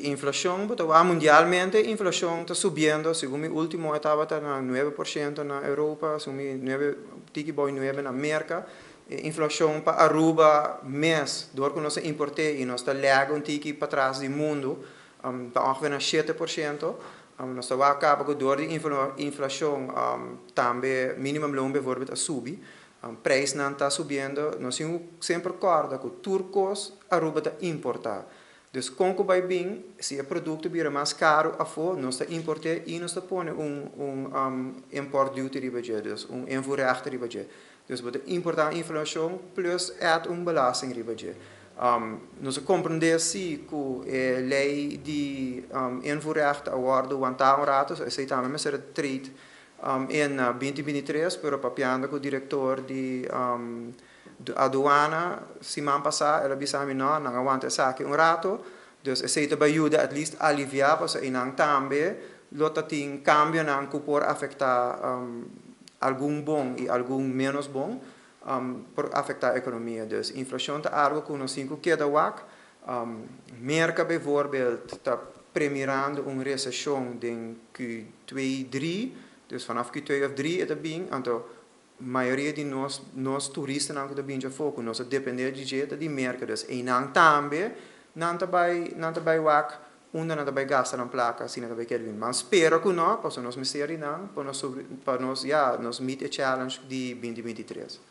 Inflacion, bo ta wak mundialmente inflacion ta subiendo, segun mi ultimo e tabata na 9% na Europa, segun mi 9, tiki bou 9 na Merca. E inflacion pa Aruba mes, door cu nos ta importe y nos ta lag un tiki patras di mundo, ta ongeveer na 7%. Nos ta wak caba cu door di inflacion tambe minimumloon bijvoorbeeld a subi, prijsnan ta subiendo. Nos tin cu semper corda cu tur cos Aruba ta importa. Dus con cu bay bin, si e producto bira mas caro afo, nos ta importe y nos ta pone un import duty riba dje, dus un invoerrecht riba dje. Dus bo ta importa inflacion plus add un belasting riba dje. Nos a comprende si cu e ley di invoerrecht a wordo wanta un rato, esey tambe mester a treed in 2023, pero papiando cu director di aduana siman pasa, el a bisa mi no, nan a wanta esaki un rato, dus esey ta bay yuda at least alivia, pasobra eynan tambe lo ta tin cambionan cu por afecta algun bon y algun menos bon, por afecta economia. Dus inflacion ta algo cu nos tin cu keda wak. Merca bijvoorbeeld ta premirando un recesion den Q2, 3, dus vanaf Q2 of 3 e ta bin, anto mayoria di nos turistanan cu ta bin djafo, cu nos a depende di dje, ta di Merca, dus eynan tambe nan ta bay wak unda nan ta bay gasta nan placa si nan ta bay kere bin. Ma spera cu no, pasobra nos mester di nan pa nos, ja, nos meet e challenge di 2023.